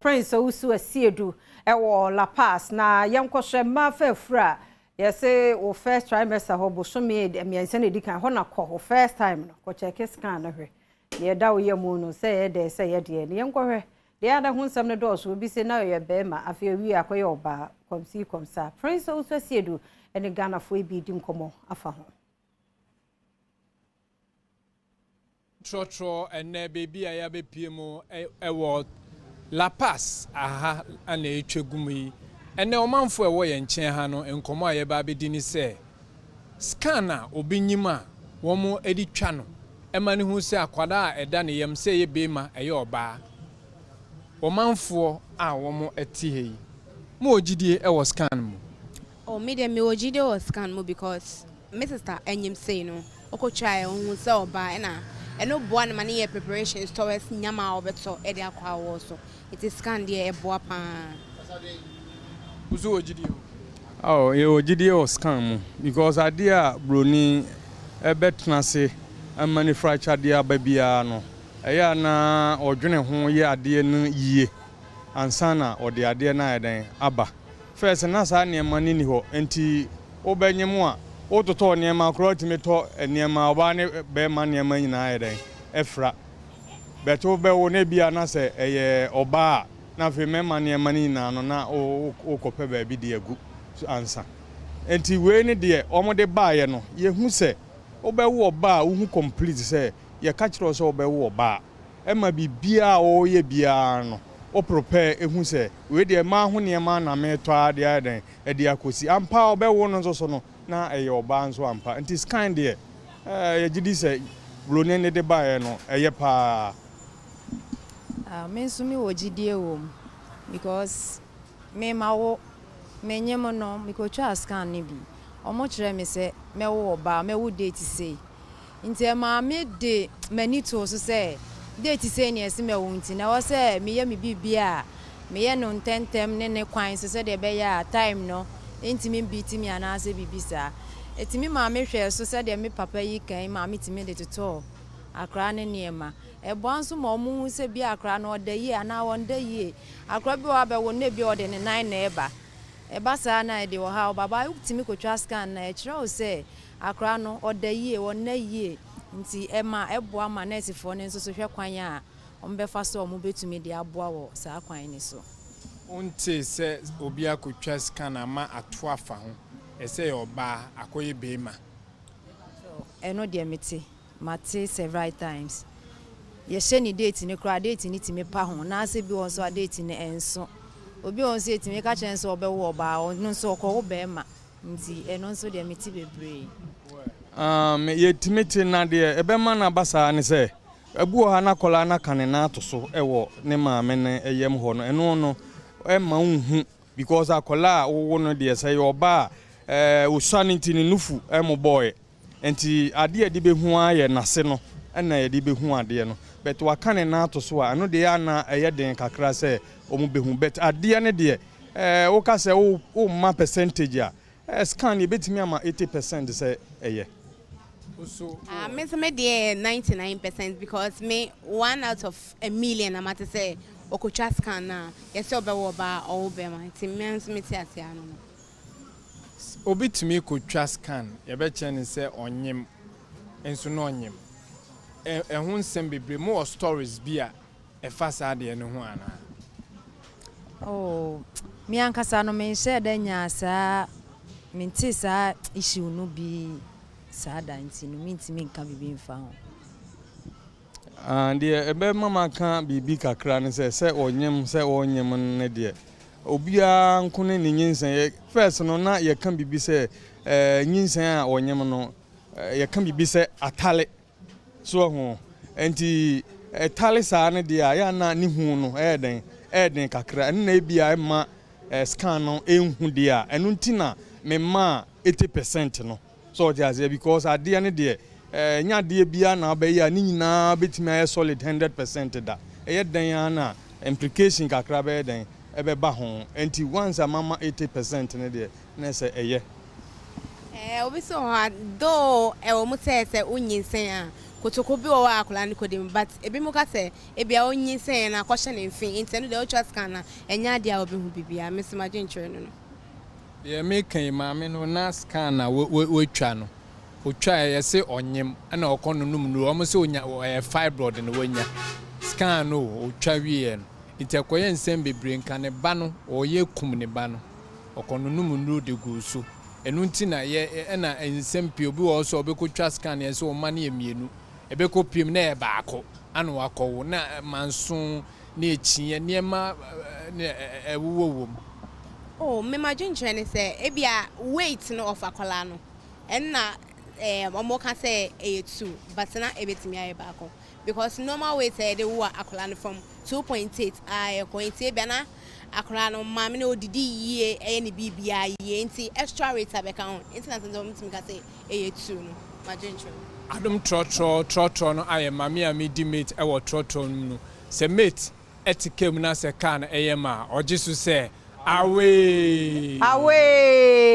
Prince Owusu Asiedu wɔ La Paz na yɛnkɔhwɛ mmaa fɛɛfuru a yɛse wo first trimester hɔ bosome 3 na ɛdi kan hɔ na kɔ wo first time no kɔ check scan no hwɛ deɛ ɛda wo yam no sɛ ɛyɛ dɛ sɛ ɛyɛ deɛ no yɛnkɔhwɛ deɛ ada ho nsɛm no dɔɔso obi se na ɔyɛ bɛrima afei awie akɔyɛ ɔbaa kɔmsi kɔmsa. Prince Owusu Asiedu ne Ghanafoɔ bi di nkɔmmɔ afa ho. Trɔtrɔ ɛnɛ beebi a yɛabɛpie mu ɛwɔ La Paz aha na ɛtwa gu mu yi. Ɛnɛ ɔmanfoɔ a ɛwɔ yɛn nkyɛn ha no, nkɔmmɔ a yɛba abɛdi ne sɛ scan a obi nyim a wɔn de twa no ɛma ne hu sɛ akwadaa a ɛda ne yam sɛ ɛyɛ beema ɛyɛ ɔbaa. Ɔmanfoɔ a wɔn te ha yi, mo wɔ gyidie ɛwɔ scan mu? Oh, me deɛ, mewɔ gyidie wɔ scan mu because me sister enyim sei no, ɔkɔtwaeɛ, ɔhu sɛ ɔbaa, ɛna ɛno boa no ma ne yɛ preparations towards nyama a ɔbɛtɔ ɛde akɔ awɔ so, nti scan deɛ, ɛboa paa. Woso wɔ gyidie wɔ? Oh, yɛwɔ gyidie wɔ scan mu because adeɛ a broni ɛbɛtena ase manufacture adeɛ aba biara no, ɛyɛ a na ɔdwene ho yɛ adeɛ no yie ansa na ɔde adeɛ no ayɛ dɛn aba. First na saa nneɛma no ni hɔ, nti wobɛnye mu a wototɔ nneɛma koraa, wotumi tɔ nneɛma ɔbaa ne bɛrima nneɛma nyinaa yɛ dɛn ɛfra bɛtɛ wobɛwo na ebia na sɛ ɛyɛ ɔbaa a, na afei mmarima nneɛma no nyinaa no na wokɔpɛ baabi de agu ansa. Nti wei ne deɛ wɔde baeɛ no, yɛhu sɛ wobɛwo ɔbaa a, wohu complete sɛ yɛka kyerɛ wo sɛ wobɛwo ɔbaa, ɛma biribiara a wɔreyɛ biara no, wo prepare ehu sɛ wei deɛ, mmaa ho nneɛma na metɔ a de ayɛ dɛn ɛde akɔsi ampa a ɔbɛwo no nso so no na ɛyɛ ɔbaa nso ampa. Nti scan deɛ, yɛgye di sɛ buroni ne de baeɛ no ɛyɛ paa. Me nso mewɔ gyidie wɔ mu because me ma wo menyem no, mekɔtwaa scan no bi, ɔmo kyerɛ me sɛ mɛwo ɔbaa, mɛwo date sei, nti ɛmaa me de m'ani too so sɛ date sei ne ɛsɛ mɛwo, nti na ɛwɔ sɛ meyɛ me biribi a meyɛ no ntɛntɛm ne kwan so sɛdeɛ ɛbɛyɛ a time no ntumi mbi mi anaasɛ biribi saa. Ɛtumi maa me hwɛ so sɛdeɛ me papa yi kan maa me tumi de totɔɔ akwaraa ne nneɛma. Ɛboa nso ma ɔmo hu sɛ bi akwaraa no ɔda yie anaa ɔnda yie. Akwaraa bi wɔ hɔ abɛwo no, ebi ɔde ne nan na ɛba ɛba saa na ɛde wɔ ha ɔbaba. Wotumi kotwa scan na ɛkyerɛ wo sɛ akwaraa no ɔda yie, ɔnna yie, nti ɛma ɛboa ma nɛɛsefoɔ no nso so hwɛ kwan a ɔmo bɛfa so a ɔmo bɛtumi de aboa wɔ saa kwan no so. Wonte sɛ obi akotwa scan ama ato afa ho ɛsɛ yɛ ɔbaa akɔyɛ beema? Ɛno deɛ, mete mate several times. Yɛhyɛ ne date no koraa, date no tumi pa ho naasɛ bi wɔ nso a date no ɛnso. Obi wɔ nso yɛtumi ka kyerɛ nso ɔbɛwo ɔbaa, ɔno nso ɔkɔwo bɛrima, nti ɛno nso deɛ, mete bebree. Yɛtumi te na deɛ ɛbɛma no aba saa ne sɛ ebi wɔ ha na akwadaa no aka ne nan ato so ɛwɔ ne maame no ɛyam hɔ no, ɛno no ɛma nhu because akwadaa a wowo no deɛ, sɛ yɛ ɔbaa a, osua no nti ne nufu ɛmo bɔɔɛ, nti adeɛ a yɛde bɛhu ayɛ n'ase no ɛna yɛde bɛhu adeɛ no, but waka ne nan ato so a, ɛno deɛ ana ɛyɛ den kakra sɛ wɔn bɛhu, but adeɛ no deɛ, woka sɛ wo womma percentage a, scan yɛbɛtumi ama 80% sɛ ɛyɛ. So Me nso me deɛ, 99% because me, one out of a million na mate sɛ ɔkotwa scan na yɛsɛ ɔbɛwɔ ɔbaa, ɔwɔ bɛrima, nti me nso mete ase ano no. Obi tumi kotwa scan, yɛbɛkyerɛ ne sɛ ɔnyem nso na ɔnyem. Ɛho nsɛm bebree mo wɔ stories bi a ɛfa saa adeɛ no ho anaa? Oh, me ankasa no, menhyɛ da nyaa saa, mente saa issue no bi saa da, nti no mentumi nka biribi mfa ho. Ah, deɛ ɛbɛma maka biribi kakra ne sɛ ɔnyem sɛ ɔnyem no deɛ, obiara nko ne ne nyinsɛn yɛ. First no na yɛka biribi sɛ nyinsɛn a ɔnyem no, yɛka biribi sɛ atale so ho, nti ɛtale saa no deɛ a yɛ ana ne hu no ɛyɛ den, ɛyɛ den kakra. Ɛno na ebia ɛma scan no ɛnhu deɛ a ɛno nti na mema 80% no so ɔte aseɛ, because adeɛ no deɛ, nyɛ adeɛ biara na wobɛyɛ a ne nyinaa bɛtumi ayɛ solid 100% da. Ɛyɛ dan ara na implication kakra bɛyɛ dɛn ɛbɛba ho, nti once a mama 80% no deɛ, na sɛ ɛyɛ. Obi so hɔ a, though ɛwɔ mu sɛ wonyinsɛn a Kotoko bi wɔ hɔ a akwadaa no kɔdi mu, but ebinom ka sɛ ebia ɔnyinsɛn na akɔhyɛ ne mfe, nti ɛno deɛ wotwa scan a, ɛnyɛ adeɛ a wobɛhu biribiara. Me nso m'adwenkyerɛ no no. Deɛ meka yi, maame no na scan a watwa no, ɔtwaeɛ yɛse ɔnyem ɛna ɔkɔ nonom nnuro, wɔn sɛ ɔnya ɛyɛ fibroid na wanya. Scan no o, ɔtwa wieɛ no, nti ɛkɔyɛ nsɛm bebree, nka ne ba no, ɔyɛ kum ne ba no, ɔkɔ nonom nnuro de guu so. Ɛno nti na yɛ ɛna nsɛm pii, obi wɔ hɔ sɛ ɔbɛkɔtwa scan yɛ sɛ ɔma no yɛ mmienu, ɛbɛkɔ piem na ɛyɛ baako, ana wakɔwo na manso ne akyiɛ nneɛma ne ɛwowɔ wɔ mu. Oh, me m'adwenkyerɛ ne sɛ ebia weight no of akwadaa no, ɛnna ɔmo ka sɛ ɛyɛ two, but na ebetumi ayɛ baako because normal weight a yɛde wo akwadaa no from 2.8 a ɛkɔ, nti ebia na akwadaa no maame no odidi yie, ɛyɛ ne biribiara yie, nti extra weight a bɛka ho, nti na sɛ ɔmo tumi ka sɛ ɛyɛ two no, m'adwenkyerɛ. Adom trɔtrɔ trɔtrɔ no ayɛ maame a medi mate ɛwɔ trɔtrɔ no mu no, sɛ mate ɛte kaa mu na sɛ kaa no ɛyɛ ma a, ɔgye so sɛ awee. Awee.